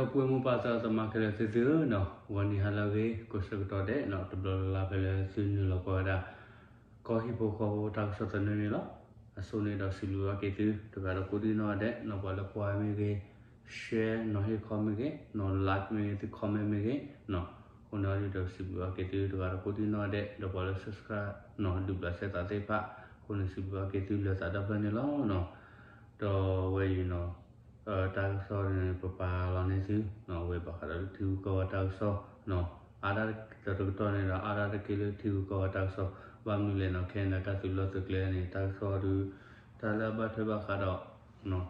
ဒီပုၢ်ဝဲၢ်မိၢ်ပၢ်သရၣ်သမါခဲလၢာ်သ့ၣ်သုဧၢနီၤ, ဂီၤနံၤဟါလၢအဂ့ၤ ကိးဆၢကတီၢ်ဒဲးနီၤ, တဘျီလၢ်လၢ်ဖဲလၢသုနုာ်လီၤကွၢ်ဝဲဒၣ် ကီၢ်ဟံၣ်ဖိဃီဖိတၢ်ကစီၣ်သနၢၣ်န့ၣ်လီၤ. အဆိန့ၣ်ဒီးစံးဘျုးဘၣ်က့ၤသု တဂၤဒီးကိးဒံနီၢ်ဂၤဒဲးနီၤ, ပှၤလၢကွၢ်မ့ၢ်ဂ့ၤ, share နီၤ, hit ခီမ့ၢ်ဂ့ၤနီၤ, like မ့ၢ်ဂ့ၤ, သု comment မ့ၢ်ဂ့ၤနီၤ, အဃိန့ၣ်ဒီးစံးဘျုးဘၣ်က့ၤသု တဂၤဒီးကိးဒံနီၢ်ဂၤဒဲး, ဒီးပှၤလၢ subscribe နီၤ, ဒုးဘျးစဲသးသ့ၣ်တဖၣ်, အဃိန့ၣ်စံးဘျုးဘၣ်က့ၤသုလၢသးဒီဖျၢၣ်န့ၣ်လီၤနီၤ. ဒီးဝဲအံၤနီၤ တၢ်ကစီၣ်န့ၣ် ပပာ်လီၤန့ၢ်သုနီၤ, အဝဲဘၣ်ဃးဒီးလၢထံဂုၤကီၢ်ဂၤတၢ်ကစီၣ်နီၤ, အါဒၣ်တကတီၢ်န့ၣ်ဒီး အါဒၣ်တက့ၢ်လၢထံဂုၤကီၢ်ဂၤတၢ်ကစီၣ်, ဘၣ်မနုၤလဲၣ်နီၤ, ခဲအံၤန့ၣ် တၢ်သုးလီၢ်သုးကျဲန့ၣ် တၢ်ကစီၣ်ဒုး တၢ်လၢအဘၣ်ထွဲဘၣ်ဃးဒီး လၢ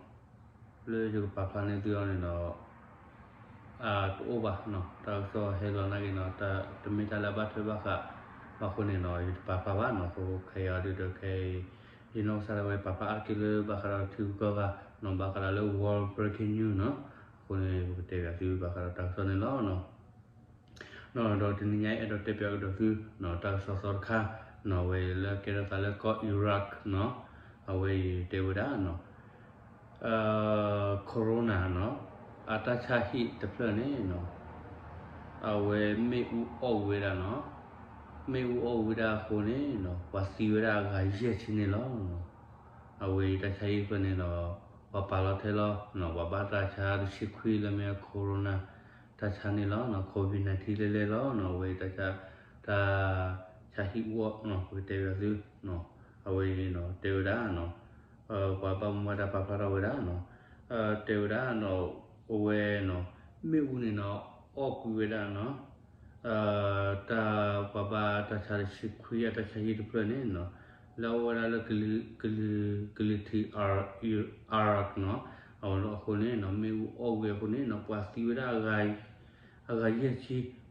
ယကပာ်ဖျါန့ၢ်သုအီၤန့ၣ်ဒီး တအိၣ်ဘၣ်နီၤ, တၢ်ကစီၣ်ဟဲလီၤနာ်က့နီၤ, တမ့ၢ်တၢ်လၢအဘၣ်ထွဲဘၣ်ဃးဘၣ်အဃိန့ၣ်နီၤ, ယတပာ်ဖျါဘၣ်နီၤ, အဃိခဲအံၤအီၤဒုးဒီးခဲအံၤ ယနီၢ်ကစၢ်ဒၣ်ဝဲပာ်ဖျါအါတက့ၢ်လၢဘၣ်ဃးဒီးထံဂုၤကီၢ်ဂၤနီၤ, ဘၣ်ဃးဒီးလၢ world breaking news နီၤ, အဃိန့ၣ် ပကတဲဘၣ်သုဘၣ်ဃးဒီးတၢ်ကစီၣ်န့ၣ်လီၤနီၤ. ဒီးတနံၤညါအံၤအဲၣ်ဒိးတဲပၠးကဒီးသုနီၤ, တၢ်ကစီၣ်သီတခါနီၤ, အဝဲလၢကဲထီၣ်သးလၢကီၢ် Iraq နီၤ, အဝဲအံၤတဲဝဲဒၣ်နီၤ Corona နီၤ, အတၢ်ဆါဟံၣ်တဖျၢၣ်န့ၣ်နီၤ, အဝဲမ့ၣ်အူအီၣ်ဝံၤဝဲဒၣ်နီၤ, မ့ၣ်အူအီၣ်ဝံၤဝဲဒၣ်အဃိန့ၣ်နီၤ, ပှၤသံဝဲဒၣ်အဂၤယဲၢ်ဆံန့ၣ်လီၤ. အဝဲအံၤတၢ်ဆါဟံၣ်တဖျၢၣ်န့ၣ်ဒီး ပှၤပာ်လီၤထဲလီၤနီၤ, ပှၤဘၣ်တၢ်ဆါတဆံခွံလၢမ့ၢ် Corona တၢ်ဆါန့ၣ်လီၤနီၤ, COVID nineteen လဲၣ်လဲၣ်လီၤနီၤ, အဝဲအံၤတၢ်ဆါ တၢ်ဆါဟံၣ်အူအီၣ်နီၤ, ပကတဲဘၣ်သုနီၤ, အဝဲအံၤနီၤ တဲဝဲဒၣ်နီၤ, ပှၤဘၣ်မူဘၣ်ဒါပာ်ဖျါထီၣ်ဝဲဒၣ်နီၤ, တဲဝဲဒၣ်နီၤ, အဝဲနီၤ မ့ၣ်အူန့ၣ်နီၤ အီၣ်ကွံာ်ဝဲဒၣ်နီၤ, တၢ်ပှၤဘၣ်တၢ်ဆါတဆံခွံအတၢ်ဆါဟံၣ်တဖျၢၣ်န့ၣ်နီၤ, လၢအအိၣ်ဝဲဒၣ်လၢကလုာ် ကလုာ်ထံး Iraq နီၤ, အဃိန့ၣ်နီၤ မ့ၣ်အူအီၣ်ဝံၤအဃိန့ၣ်နီၤ ပှၤသံဝဲဒၣ်အဂၤယဲၢ်ဆ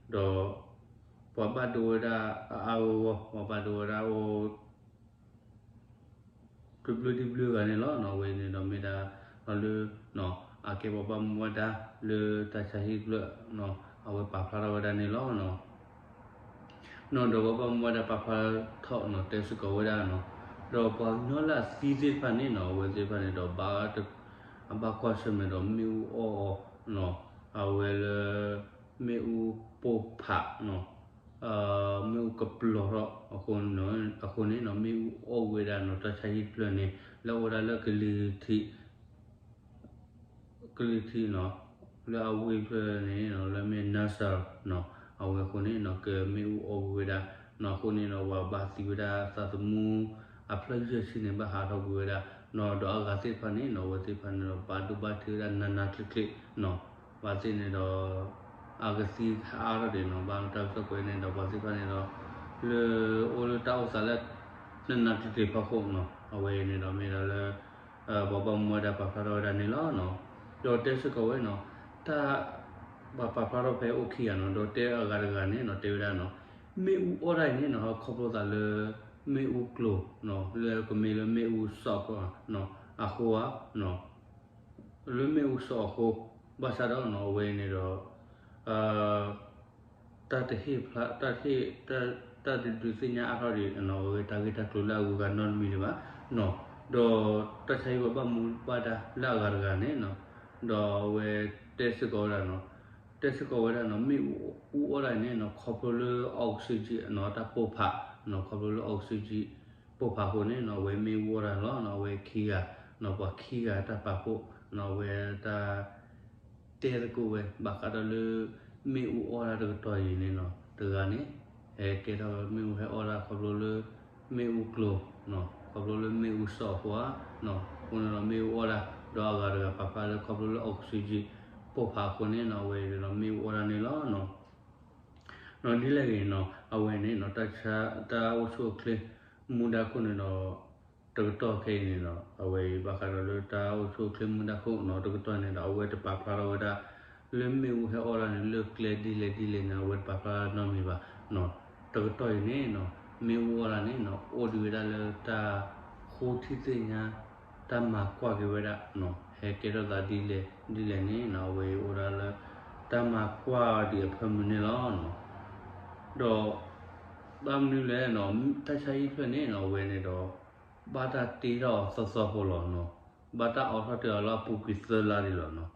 ံ, ဒီး ပှၤဘၣ်ဒိဝဲဒၣ်အါအါဂီၢ်ဂီၢ်, ပှၤဘၣ်ဒိဝဲဒၣ်အိၣ် တဘျုးဒ်ဘျုးဂၤန့ၣ်လီၤနီၤ, အဝဲန့ၣ်ဒီးမ့ၢ်ဒၣ်လၢ အကဲပှၤဘၣ်မူဘၣ်ဒါလၢတၢ်ဆါဟံၣ်တဖျၢၣ်နီၤ, အဝဲပာ်ဖျါထီၣ်ဝဲဒၣ်န့ၣ်လီၤနီၤ. နီၤဒီးပှၤဘၣ်မူဘၣ်ဒါပာ်ဖျါထီၣ်နီၤ တဲစ့ၢ်ကီးဝဲဒၣ်နီၤ, ဒီးပှၤကညီလၢအသံသ့ၣ်တဖၣ်န့ၣ်နီၤ အဝဲသ့ၣ်တဖၣ်န့ၣ်ဒီး အဘၣ်ကွၢ်ဆၢၣ်မဲာ်ဒီးမ့ၣ်အူအီၣ်အီၤနီၤ, အဝဲလၢ မ့ၣ်အူပိၢ်ဖးနီၤ, မ့ၣ်အူကပျီၤထီၣ်အဃိန့ၣ်နီၤ, မ့ၣ်အူအီၣ်ဝံၤဝဲဒၣ်နီၤ တၢ်ဆါဟံၣ်တဖျၢၣ်န့ၣ် လၢအအိၣ်ဝဲဒၣ်လၢကလုာ်ထံး ကလုာ်ထံးနီၤ, လၢအဝ့ၢ်တဖျၢၣ်န့ၣ်နီၤ လၢမ့ၢ် Nasser နီၤ, အဝဲအဃိန့ၣ်နီၤ ကမ့ၣ်အူအီၣ်ဝံၤဝဲဒၣ်နီၤ, အဃိန့ၣ်နီၤ ပှၤဘၣ်သံဝဲဒၣ်သးသမူအဖျၢၣ်ယဲၢ်ဆံန့ၣ် ဘၣ်ဟးထီၣ်ကွံာ်ဝဲဒၣ်နီၤ, ဒီးအဂၤသ့ၣ်တဖၣ်န့ၣ်နီၤ အဝဲသ့ၣ်တဖၣ်န့ၣ်ဒီး ဘၣ်ဒိဘၣ်ထံးဝဲဒၣ်နးနးကျ့ကျ့နီၤ, ဘၣ်သ့ၣ်န့ၣ်ဒီး အကသံဟးအါထီၣ်ဒံးနီၤ, ဘၣ်တၢ်ကစီၣ်ကွဲးန့ၣ်ဒီး ပှၤသ့ၣ်တဖၣ်န့ၣ်ဒီး လၢအိၣ်လၢတၢ်အိၣ်သးလၢ နးနးကျ့ကျ့ဖီခိၣ်နီၤ, အဝဲန့ၣ်ဒီးမ့ၢ်ဒၣ်လၢ ပှၤဘၣ်မူဘၣ်ဒါပာ်ဖျါထီၣ်ဝဲဒၣ်န့ၣ်လီၤနီၤ. ဒီးတဲစ့ၢ်ကီးဝဲနီၤ, တၢ် ပှၤပာ်ဖျါထီၣ်ဖဲအိၣ်ခံဂၤနီၤ, ဒီးတဲအဂၤတဂၤန့ၣ်နီၤ တဲဝဲဒၣ်နီၤ, မ့ၣ်အူအီၣ်ဒၣ်အံၤန့ၣ်နီၤ ခီဖျိသးလၢ မ့ၣ်အူကျိၤနီၤ, လၢကမ့ၢ်လၢမ့ၣ်အူစီၤအဃိနီၤ, အဃိဧါနီၤ, လၢမ့ၣ်အူစီၤအဃိ, ဘၣ်ဆၣ်ဒီးနီၤ အဝဲန့ၣ်ဒီး တၢ်တဟ့ၣ်ဖျါ တၢ်တဟ့ၣ် တၢ် တၢ်တဒုးသ့ၣ်ညါအါထီၣ်ဒံးနီၤ, အဝဲတၢ်ဂ့ၢ်တၢ်ကျိၤလၢအဂုၤအဂၤနီတမံၤဒံးဘၣ်နီၤ, ဒီးတၢ်ဆါဟံၣ်ပှၤဘၣ်မူဘၣ်ဒါလၢအဂၤတဂၤန့ၣ်နီၤ, ဒီးအဝဲတဲစ့ၢ်ကီးဝဲဒၣ်နီၤ, တဲစ့ၢ်ကီးဝဲဒၣ်နီၤ မ့ၣ်အူအီၣ်ဒၣ်အံၤန့ၣ်နီၤ ခီဖျိလၢ oxygen နီၤ တၢ်ပိၢ်ဖးနီၤ, ခီဖျိလၢ oxygen ပိၢ်ဖးအဃိန့ၣ်နီၤ အဝဲမ့ၣ်အူအီၣ်ဒၣ်လီၤနီၤ, အဝဲခံဂၤနီၤ ပှၤခံဂၤတၢ်ပာ်ဖှိၣ်နီၤ, အဝဲတၢ် တဲသကိးဝဲ ဘၣ်ဃးဒီးလၢ မ့ၣ်အူအီၣ်ဒၣ်တကတီၢ်အံၤန့ၣ်နီၤ, တဂၤန့ၣ် ဟဲကဲထီၣ်ဝဲမ့ၣ်အူဟဲအီၣ်ဒၣ်ခီဖျိလၢ မ့ၣ်အူကျိၤနီၤ, ခီဖျိလၢမ့ၣ်အူစီၤအဃိဧါ, အဃိန့ၣ်ဒီးမ့ၣ်အူအီၣ်ဒၣ်, ဒီးအဂၤတဂၤပာ်ဖျါလၢခီဖျိလၢ oxygen ပိၢ်ဖးအဃိန့ၣ်နီၤ အဝဲဒီးမ့ၣ်အူအီၣ်ဒၣ်န့ၣ်လီၤနီၤ. နီၤဒ်လဲၣ်ဂ့ၤနီၤ အဝဲန့ၣ်နီၤ တၢ်ဆါ တၢ်အိၣ်ဆူၣ်အိၣ်ချ့ မူဒါခိၣ်န့ၣ်ဒီး တကတီၢ်ခဲအံၤန့ၣ်ဒီး အဝဲအံၤဘၣ်ဃးဒီးလၢတၢ်အိၣ်ဆူၣ်အိၣ်ချ့မူဒါခိၣ်နီၤ တကတီၢ်န့ၣ်ဒီး အဝဲတပာ်ဖျါထီၣ်ဝဲဒၣ် လၢမ့ၣ်အူဟဲအီၣ်ဒၣ်န့ၣ် လၢကျဲဒ်လဲၣ်ဒ်လဲၣ်န့ၣ် အဝဲတပာ်ဖျါနီတမံၤဘၣ်နီၤ. တကတီၢ်အံၤန့ၣ်နီၤ မ့ၣ်အူအီၣ်ဒၣ်န့ၣ်နီၤ အိၣ်ဒံးဝဲဒၣ်လၢတၢ်ဃိထံသ့ၣ်ညါ တၢ်မၤကွၢ်က့ၤဝဲဒၣ်နီၤ ဟဲကဲထီၣ်သးဒ်လဲၣ်ဒ်လဲၣ်န့ၣ်နီၤ အဝဲအံၤအိၣ်ဒၣ်လၢ တၢ်မၤကွၢ်ဒံးအဖၢမုၢ်န့ၣ်လီၤနီၤ. ဒီး ဘၣ်မနုၤလဲၣ်နီၤ တၢ်ဆါဟံၣ်တဖျၢၣ်န့ၣ်နီၤ အဝဲန့ၣ်ဒီး ဘၣ်တၢ်တ့ထီၣ်အီၤသီသီဖိလီၤနီၤ. ဘၣ်တၢ်အိးထီၣ်တ့ၢ်အီၤလၢအပူၤကွံာ်သၢလါဒံးလီၤနီၤ.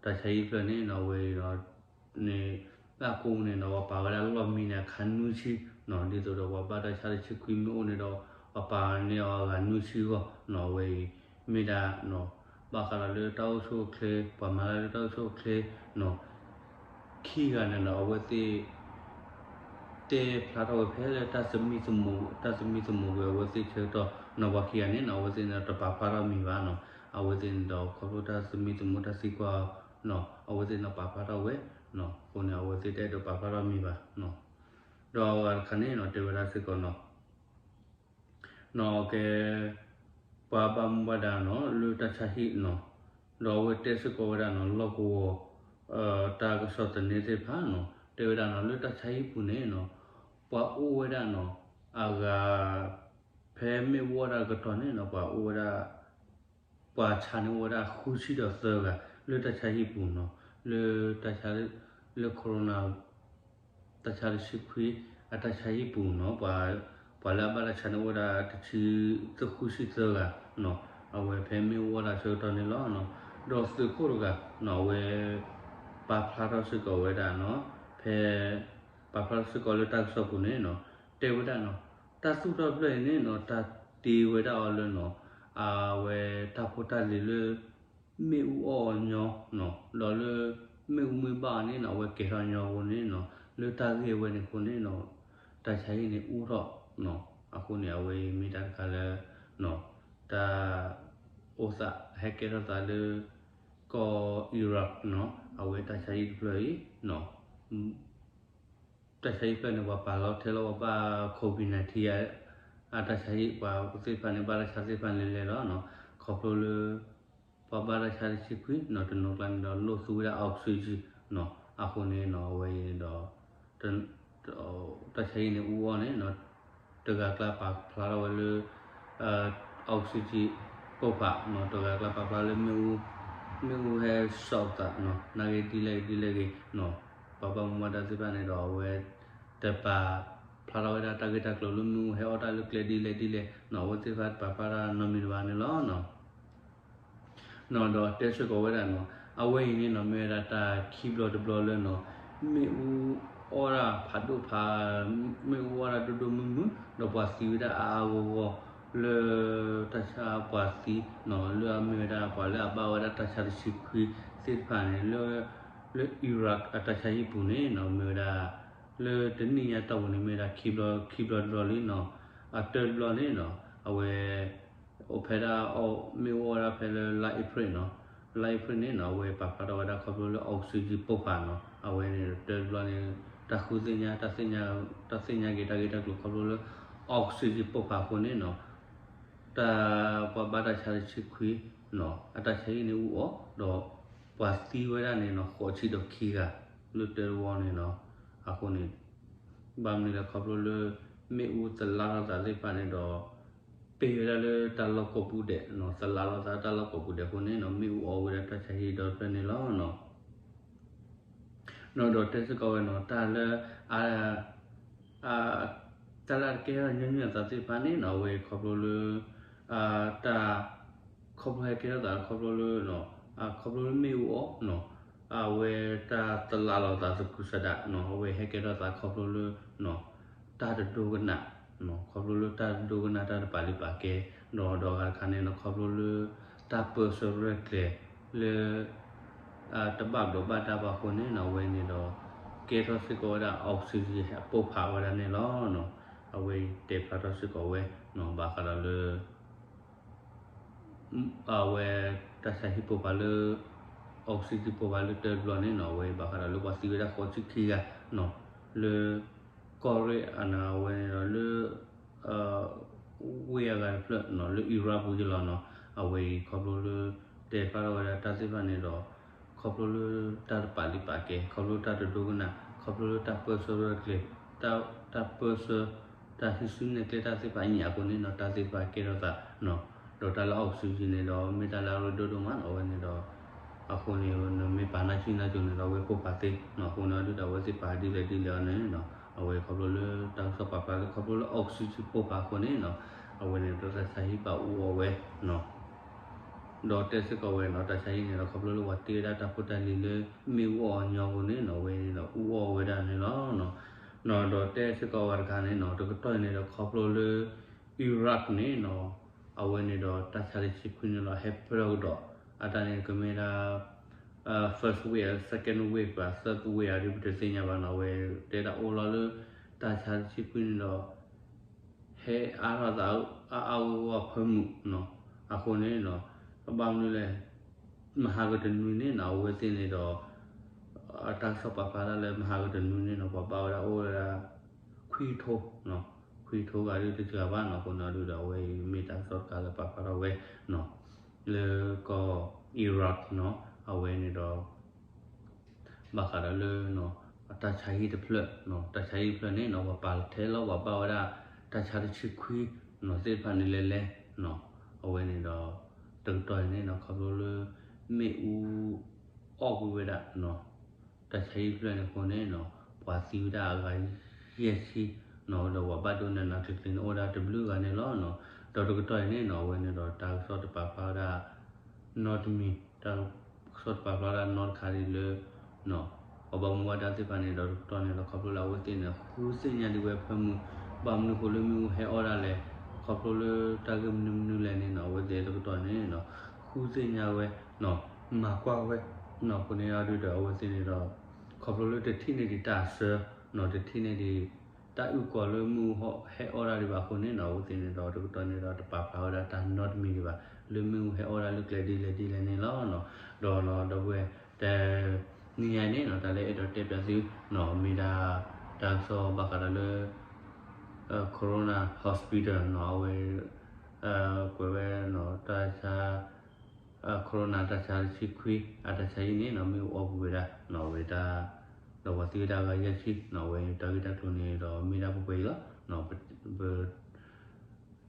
တၢ်ဆါဟံၣ်တဖျၢၣ်န့ၣ်နီၤ အဝဲအံၤဒီး န့ၣ် လၢအကိးန့ၣ်ဒီး ပှၤပာ်ဝဲဒၣ်လီၢ်မံန့ၣ် အခါနွံဆံနီၤ, ဒ်သိးဒီးပှၤဘၣ်တၢ်ဆါတဆံခွံမ့ၢ်အိၣ်န့ၣ်ဒီး ပှၤပာ်န့ၢ်အီၤအဂၤနွံဆံဂီၢ်နီၤ, အဝဲအံၤ မ့ၢ်ဒၣ်နီၤ ဘၣ်ဃးဒီးလၢတၢ်အိၣ်ဆူၣ်အိၣ်ချ့ ပှၤမၤတၢ်လၢတၢ်အိၣ်ဆူၣ်အိၣ်ချ့နီၤ ခံဂၤန့ၣ်ဒီး အဝဲသ့ၣ် တဲဖျါထီၣ်ဝဲဖဲလၢတၢ်သမံသမိး တၢ်သမံသမိးကွံာ်အဝဲသ့ၣ်ဆၢကတီၢ်နီၤ, ပှၤခံဂၤန့ၣ်နီၤ အဝဲသ့ၣ်န့ၣ်ဒီးတပာ်ဖျါထီၣ်မံၤဘၣ်နီၤ, အဝဲသ့ၣ်န့ၣ်ဒီး ခီဖျိတၢ်သမံသမိးတၢ်သံကွၢ်နီၤ အဝဲသ့ၣ်န့ၣ်ပာ်ဖျါထီၣ်ဝဲနီၤ, အဃိန့ၣ် အဝဲသ့ၣ်တအဲၣ်ဒိးပာ်ဖျါထီၣ်မံၤဘၣ်နီၤ, ဒီးအဂၤတခါန့ၣ်နီၤ တဲဝဲဒၣ်စ့ၢ်ကီးနီၤ နီၤကဲ ပှၤဘၣ်မူဘၣ်ဒါနီၤ လၢတၢ်ဆါဟံၣ်နီၤ, ဒီးအဝဲတဲစ့ၢ်ကီးဝဲဒၣ်နီၤ လီၢ်ကဝီၤ တၢ်ကစီၣ်သန့သ့ၣ်တဖၣ်နီၤ တဲဝဲဒၣ်နီၤ လၢတၢ်ဆါဟံၣ်ပူၤန့ၣ်နီၤ ပှၤအိၣ်ဝဲဒၣ်နီၤ အဂၤ ဖဲမ့ၣ်အူအီၣ်တၢ်ကတီၢ်န့ၣ်နီၤ ပှၤအိၣ်ဝဲဒၣ် ပှၤဆါန့ၢ်အိၣ်ဝဲဒၣ်ဃုဆံဒီးသၢဂၤ လၢတၢ်ဆါဟံၣ်ပူၤနီၤ လၢ လၢ corona တၢ်ဆါတဆံခွံ အတၢ်ဆါဟံၣ်ပူၤနီၤ ပှၤလၢအဘၣ်တၢ်ဆါန့ၢ်အိၣ်ဝဲဒၣ်တဆံ သၢ ဃုဆံသၢဂၤနီၤ အဝဲဖဲမ့ၣ်အူအီၣ်တၢ်ဆၢကတီၢ်န့ၣ်လီၤ. ဒီးသုးခိၣ်တဂၤနီၤ အဝဲ ပာ်ဖျါထီၣ်စ့ၢ်ကီးဝဲဒၣ်နီၤ ဖဲ ပာ်ဖျါထီၣ်စ့ၢ်ကီးလၢတၢ်ကစီၣ်ပူၤန့ၣ်နီၤ တဲဝဲဒၣ်နီၤ တၢ်သူၣ်ထီၣ်တဖျၢၣ်အံၤန့ၣ်နီၤ တၢ်တ့ဝဲဒၣ်အီၤလၢနီၤ အဝဲတၢ်ဖိတၢ်လံၤလၢ မ့ၣ်အူအီၣ်အီၤညီနီၤ ဒီးလၢ မ့ၣ်အူမ့ၢ်ဘၣ်အီၤန့ၣ်နီၤ အဝဲကဲၤထီၣ်ညီအဃိန့ၣ်နီၤ လၢတၢ်ဂ့ၢ်ဝဲန့ၣ်အဃိန့ၣ်နီၤ တၢ်ဆါဟံၣ်န့ၣ်အူထီၣ်နီၤ အဃိန့ၣ် အဝဲအံၤမ့ၢ်တၢ်တခါလၢ တၢ် အိၣ်သးဟဲကဲထီၣ်သးလၢ ကီၢ် Iraq နီၤ အဝဲတၢ်ဆါဟံၣ်တဖျၢၣ်အံၤနီၤ တၢ်ဆါဟံၣ်တဖျၢၣ်န့ၣ် ပှၤပာ်လီၤထဲလီၤပှၤဘၣ် COVID nineteen အတၢ်ဆါဟံၣ် ပှၤသ့ၣ်တဖၣ်န့ၣ် ဘၣ်တၢ်ဆါသ့ၣ်တဖၣ်လဲၤလဲၤလီၤနီၤ ခီဖျိလၢ ပှၤဘၣ်တၢ်ဆါတဆံခွံနီၤ တနီၤကျါန့ၣ်ဒီး လိၣ်သူဝဲဒၣ် oxygen နီၤ အဃိန့ၣ်နီၤ အဝဲအံၤန့ၣ်ဒီး တၢ်ဆါဟံၣ်န့ၣ်အူအီၣ်န့ၣ်နီၤ တဂၤကျါပာ်ဖျါထီၣ်ဝဲလၢ oxygen ပိၢ်ဖးနီၤ တဂၤကျါပာ်ဖျါလၢ မ့ၣ်အူဟဲစီၣ်သးနီၤ နာ်က့ဒ်လဲၣ်ဂ့ၤဒ်လဲၣ်ဂ့ၤနီၤ ပှၤဘၣ်မူဘၣ်ဒါသ့ၣ်တဖၣ်န့ၣ်ဒီး အဝဲ တပာ်ဖျါထီၣ်ဝဲဒၣ်တၢ်ဂ့ၢ်တၢ်ကျိၤလၢမ့ၣ်အူဟဲအီၣ်တၢ်လၢကျဲဒ်လဲၣ်ဒ်လဲၣ်နီၤ အဝဲသ့ၣ်တဖၣ်တပာ်ဖျါထီၣ်နီတမံၤဘၣ်န့ၣ်လီၤ. နီၤဒီးတဲစ့ၢ်ကီးဝဲဒၣ်နီၤ အဝဲအံၤန့ၣ်နီၤ မ့ၢ်ဝဲဒၣ်တၢ်ခံဘျီတဘျီလၢနီၤ မ့ၣ်အူအီၣ်ဒၣ်ဖးဒိၣ်ဖး မ့ၣ်အူအီၣ်ဒၣ်ဒိၣ်ဒိၣ်မုၢ်မုၢ် ဒီးပှၤသံဝဲဒၣ်အါအါဂီၢ်ဂီၢ်လၢ တၢ်ဆါပှၤသံနီၤ လၢအမ့ၢ်ဝဲဒၣ်ပှၤလၢအဘၣ်ဝဲဒၣ်တၢ်ဆါတဆံခွံသ့ၣ်တဖၣ်န့ၣ် လၢ လၢ Iraq အတၢ်ဆါဟံၣ်ပူၤန့ၣ်နီၤ မ့ၢ်ဝဲဒၣ် လၢတနံၣ်ညါတီၢ်ပူၤန့ၣ် မ့ၢ်ဝဲဒၣ်ခံဘျီခံဘျီတဘျီလံနီၤ အတၢတဘျီန့ၣ်နီၤ အဝဲ အိၣ်ဖဲဒၣ် မ့ၣ်အူအီၣ်ဒၣ်ဖဲလၢ လါအ့ဖြ့ၣ်နီၤ လါအ့ဖြ့ၣ်န့ၣ်နီၤ အဝဲပာ်ဖျါထီၣ်ဝဲဒၣ်ခီဖျိလၢ oxygen ပိၢ်ဖးနီၤ အဝဲန့ၣ်တၢတဘျီန့ၣ် တၢ်ဃုသ့ၣ်ညါ တၢ်သ့ၣ်ညါက့ၤတၢ်ဂ့ၢ်တၢ်ကျိၤခီဖျိလၢ oxygen ပိၢ်ဖးအဃိန့ၣ်နီၤ တၢ်ပှၤဘၣ်တၢ်ဆါတဆံခွံနီၤ အတၢ်ဆါဟံၣ်န့ၣ်အူအီၣ် ဒီးပှၤသံဝဲဒၣ်န့ၣ်နီၤ ဃိးဆံဒီးခံဂၤ လၢတၢတဝီန့ၣ်နီၤ အဃိန့ၣ် ဘၣ်မနုၤလဲၣ်ခီဖျိလၢ မ့ၣ်အူသလၣ်ထီၣ်သးသ့ၣ်တဖၣ်န့ၣ်ဒီး ပ့ၢ်ဝဲဒၣ်လၢတၢ်လီၢ်ကိးပူၤဒဲးနီၤ သလၣ်ထီၣ်သးတၢ်လီၢ်ကိးပူၤဒဲးအဃိန့ၣ်နီၤ မ့ၣ်အူအီၣ်ဝဲဒၣ်တၢ်ဆါဟံၣ်ဒီဖျၢၣ်န့ၣ်လီၤနီၤ နီၤဒီးတဲစ့ၢ်ကီးဝဲနီၤ တၢ်လၢ အ အ တၢ်လၢအတကဲထီၣ်ညီနုၢ်အသးသ့ၣ်တဖၣ်န့ၣ်နီၤ အဝဲခီဖျိလၢ တၢ် ခီဖျိဟဲကဲထီၣ်သးခီဖျိလၢ ခီဖျိလၢမ့ၣ်အူအီၣ်နီၤ အဝဲတၢ်သလၣ်လီၤသးသကုၤဆးဒးနီၤ အဝဲဟဲကဲထီၣ်သးခီဖျိလၢ တၢ်တဒိကနၣ် ခီဖျိလၢတၢ်တဒိကနၣ်တၢ်တပာ်လုၢ်ပာ်ကဲ ဒီးဒီးဂၤတခါန့ၣ်နီၤ ခီဖျိလၢ တၢ်ပၢဆှၢရဲၣ်ကျဲၤလၢ တဘၣ်ဘျီးဘၣ်ဒါဘၣ်အဃိန့ၣ်နီၤ အဝဲန့ၣ်ဒီး ကဲထီၣ်စ့ၢ်ကီးဝဲဒၣ် oxygen ပိၢ်ဖးဝဲဒၣ်န့ၣ်လီၤနီၤ အဝဲတဲဖျါထီၣ်စ့ၢ်ကီးဝဲနီၤ ဘၣ်ဃးဒီးလၢ အဝဲ တၢ်ဆါဟံၣ်ပိၢ်ဖးလၢ oxygen ပိၢ်ဖးလၢတၢတဘျီန့ၣ်နီၤ အဝဲဘၣ်ဃးဒီးလၢပှၤသံဝဲဒၣ်ဃိးဆံခံဂၤနီၤ လၢ ကီၢ်ရ့ၣ်အနၤအဝဲန့ၣ်ဒီးလၢ ဝ့ၢ်အဂၤတဖျၢၣ်နီၤ လၢ Iraq ပူၤယလီၤနီၤ အဝဲအံၤခီဖျိလၢ တဲဖျါထီၣ်ဝဲဒၣ်တၢ်သ့ၣ်တဖၣ်န့ၣ်ဒီး ခီဖျိလၢတၢ်တပာ်လုၢ်ပာ်ကဲ ခီဖျိလၢတၢ်တဒိကနၣ် ခီဖျိလၢတၢ်ပၢဆှၢရဲၣ်ကျဲၤ တၢ်ပၢဆှၢ တၢ်ဟံးစုနဲၣ်ကျဲတၢ်သ့ၣ်တဖၣ်အံၤအဃိန့ၣ်နီၤ တၢ်သ့ၣ်တဖၣ်ကဲထီၣ်သးနီၤ ဒီးတၢ်လၢ oxygen န့ၣ်ဒီး မ့ၢ်တၢ်လၢအရ့ဒိၣ်ဒိၣ်မးနီၤ အဝဲန့ၣ်ဒီး အဃိန့ၣ် နမ့ၢ်ပာ်နၢ်ဆံနၢ်ကၠိန့ၣ်ဒီး အဝဲပိၢ်ဖးသ့နီၤ အဃိန့ၣ် ဒုၣ်ဒါဝဲသ့ၣ်ပာ်ဒ်လဲၣ်ဒ်လဲၣ်အီၤန့ၣ်နီၤ အဝဲခီဖျိလၢတၢ်ကစီၣ်ပာ်ဖျါလၢခီဖျိလၢ oxygen ပိၢ်ဖးအဃိန့ၣ်နီၤ အဝဲန့ၣ်ဒီးတၢ်ဆါဟံၣ်ပာ်အူအီၣ်ဝဲနီၤ ဒီးတဲစ့ၢ်ကီးဝဲနီၤ တၢ်ဆါဟံၣ်န့ၣ်ဒီး ခီဖျိလၢပှၤတ့ဝဲဒၣ်တၢ်ဖိတၢ်လံၤလၢ မ့ၣ်အူအီၣ်အညီအဃိန့ၣ်နီၤ အဝဲန့ၣ်ဒီးအူအီၣ်ဝဲဒၣ်န့ၣ်လီၤ. ဒီးတဲစ့ၢ်ကီးဝဲတခါန့ၣ်နီၤ တကတီၢ်အံၤန့ၣ်ဒီး ခီဖျိလၢ Iraq န့ၣ်နီၤ အဝဲန့ၣ်ဒီးတၢ်ဆါတဆံခွံန့ၣ်လီၤ ဟဲပၢၢ်ကဒီး အတၢ်န့ၣ်ကမ့ၢ်ဒၣ် first wave, second wave ဘၣ် third wave အဒုးပတသ့ၣ်ညါဘၣ်နီၤ အဝဲတဲဒၣ်အိၣ်လီၤလၢ တၢ်ဆါတဆံခွံန့ၣ်ဒီး ဟဲအါထီၣ်သးအါအါဂီၢ်ဂီၢ်ဖၢမုၢ်နီၤ အဃိန့ၣ်နီၤ ဘၣ်မနုၤလဲၣ် မဟါကတနွံန့ၣ်နီၤ အဝဲသ့ၣ်န့ၣ်ဒီး တၢ်ကစီၣ်ပာ်ဖျါဒၣ်လၢမဟါကတနွံန့ၣ်နီၤ ပှၤဘၣ်ဝဲဒၣ်အိၣ်ဝဲဒၣ် ခွံထိ, ခွံထိဂၤဒုးတစှၤဘၣ်နီၤ အဃိန့ၣ်ဒုးဒီး အဝဲအံၤမ့ၢ်တၢ်ကစီၣ်တခါလၢပာ်ဖျါထီၣ်ဝဲနီၤ လၢကီၢ် Iraq နီၤ အဝဲန့ၣ်ဒီး ဘၣ်ဃးဒီးလၢ တၢ်ဆါဟံၣ်တဖျၢၣ်, တၢ်ဆါဟံၣ်တဖျၢၣ်န့ၣ်နီၤ ပှၤပာ်ထဲလီၤပှၤဘၣ်ဝဲဒၣ် တၢ်ဆါတဆံခွံနီၤ သ့ၣ်တဖၣ်န့ၣ်လဲၤလဲၤနီၤ အဝဲန့ၣ်ဒီး တကတီၢ်အံၤန့ၣ်နီၤ ခီဖျိလၢ မ့ၣ်အူ အီၣ်ကွံာ်ဝဲဒၣ်နီၤ တၢ်ဆါဟံၣ်တဖျၢၣ်န့ၣ်အဃိန့ၣ်နီၤ ပှၤသံဝဲဒၣ်အဂၤယဲၢ်ဆံနီၤ ဒီးပှၤဘၣ်ဒိးနးနးကျံၤကျံၤန့ၣ်အိၣ်ဝဲဒၣ်တဘျုးဂၤန့ၣ်လီၤ. ဒီးတကတီၢ်အံၤန့ၣ်နီၤ အဝဲန့ၣ်ဒီးတၢ်ကစီၣ်တပာ်ဖျါဝဲဒၣ် နီတမံၤ, တၢ်ကစီၣ်တပာ်ဖျါဝဲဒၣ်နီတခါဒ်လၢ ပှၤဘၣ်မူဘၣ်ဒါသ့ၣ်တဖၣ်န့ၣ်ဒီးတကတီၢ်န့ၣ်ဒီး ခီဖျိလၢအဝဲသ့ၣ်န့ၣ် ဃုသ့ၣ်ညါဒံးဝဲဖၢမုၢ် ဘၣ်မနုၤဃိလၢမ့ၣ်အူဟဲအီၣ်ဒၣ်လဲၣ်, ခီဖျိလၢတၢ်ဂ့ၢ်မနုၤမနုၤလဲၣ်န့ၣ်နီၤ အဝဲသ့ၣ်တကတီၢ်န့ၣ်ဒီး ဃုသ့ၣ်ညါဝဲနီၤ မၤကွၢ်ဝဲနီၤ အဃိန့ၣ်အဒုးဒီးအဝဲသ့ၣ်န့ၣ်ဒီး ခီဖျိလၢတထံၣ်န့ၢ်ဒံးတၢ်အစၢနီၤ တထံၣ်န့ၢ်ဒံး တၢ်အုၣ်ကီၤလၢမ့ၣ်အူဟဲအီၣ်ဒၣ်ဒံးဘၣ်အဃိန့ၣ်နီၤ အဝဲသ့ၣ်န့ၣ်ဒီးတကတီၢ်န့ၣ်ဒီးတပာ်ဖျါဝဲဒၣ်တၢ်နီတမံၤဒံးဘၣ် လၢမ့ၣ်အူဟဲအီၣ်ဒၣ်လၢကျဲဒ်လဲၣ်ဒ်လဲၣ်န့ၣ်လီၤ. ဒီးနီၤ ဒီပုၢ်ဝဲၢ် တနံၤညါန့ၣ်နီၤ တၢ်လၢအဲၣ်ဒိးတဲပၠးသုနီၤ မ့ၢ်ဒၣ် တၢ်ကစီၣ်ဘၣ်ဃးဒီးလၢ Corona Hospital နီၤ အဝဲ ကွဲးဝဲနီၤ တၢ်ဆါ Corona တၢ်ဆါတဆံခွံ အတၢ်ဆါအံၤန့ၣ်နီၤ မ့ၣ်အူအီၣ်ကွံာ်ဝဲဒၣ်နီၤ အဝဲတၢ် ဒီးပှၤသံဝဲဒၣ်အဂၤယဲၢ်ဆံနီၤ အဝဲတၢ်ဂ့ၢ်တၢ်ကျိၤန့ၣ်ဒီးမ့ၢ်ဒၣ်ပှဲၤပှဲၤအံၤလီၤ. ပ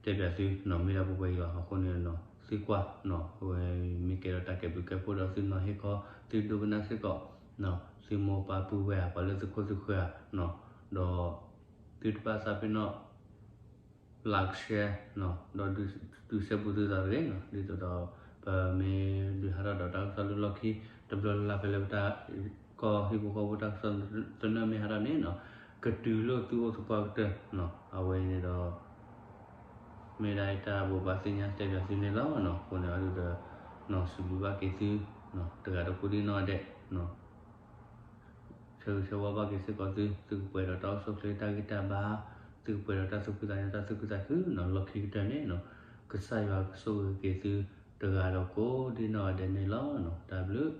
တဲပၠးသုနီၤ မ့ၢ်ဒၣ်ပှဲၤပှဲၤအံၤလီၤ. အဃိန့ၣ်နီၤ သုကွၢ်နီၤ အဝဲမ့ၢ်ကဲထီၣ်တၢ်ကဲဘျုးကဲဖှိၣ်ဒီးသုနီၤ ဟ့ၣ်ခီသုဒိကနၣ်စ့ၢ်ကီးနီၤ သုမိၢ်ပၢ်ပုၢ်ဝဲၢ်ဧါ ပှၤလၢသုခိၣ်သုဃၢၤဧါနီၤ ဒီးသုတဘၣ်သးပ့ၤနီၣ် like share နီၤ ဒီးဒုး share ဘူးသုသးတဂ့ၤနီၤ ဒ်သိးဒီး ပမ့ၢ်ဒုးဟးထီၣ်ဒီးတၢ်ကစီၣ်လၢလီၢ်ခံ တဘျီလၢ်လၢ်ဖဲလၢပတၢ်ကီၢ်ဟံၣ်ဖိဃီဖိတၢ်ကစီၣ်သနၢၣ်မ့ၢ်ဟးထီၣ်န့ၣ်နီၤ ကတုၤလၢသုအိၣ်သပှၢ်ကတၢၢ်နီၤ အဝဲန့ၣ်ဒီး မ့ၢ်ဒၣ်အတၢ်ဘိးဘၣ်သ့ၣ်ညါတဲပၠးသုန့ၣ်လီၤနီၤ. အဃိန့ၣ်အဒုးဒီး နီၤစံးဘျုးဘၣ်က့ၤသု တဂၤဒီးကိးဒံနီၢ်ဒဲးနီၤ ဆၢဂ့ၤဆၢဝါဘၣ်က့ၤစ့ၢ်ကီးသု သုကပှဲၤဒီးတၢ်အိၣ်ဆူၣ်အိၣ်ချ့တၢ်ဂံၢ်တၢ်ဘါ သုကပှဲၤဒီးတၢ်သူၣ်ခုသးညီတၢ်သူၣ်ခုသးခုနီၤ လီၢ်ခံကတၢၢ်န့ၣ်နီၤ ကစၢ်ယွၤကဆိၣ်ဂ့ၤက့ၤသု တဂၤဒီးကိးဒံနီၢ်ဒဲးန့ၣ်လီၤနီၤ. တၢ်ဘျုး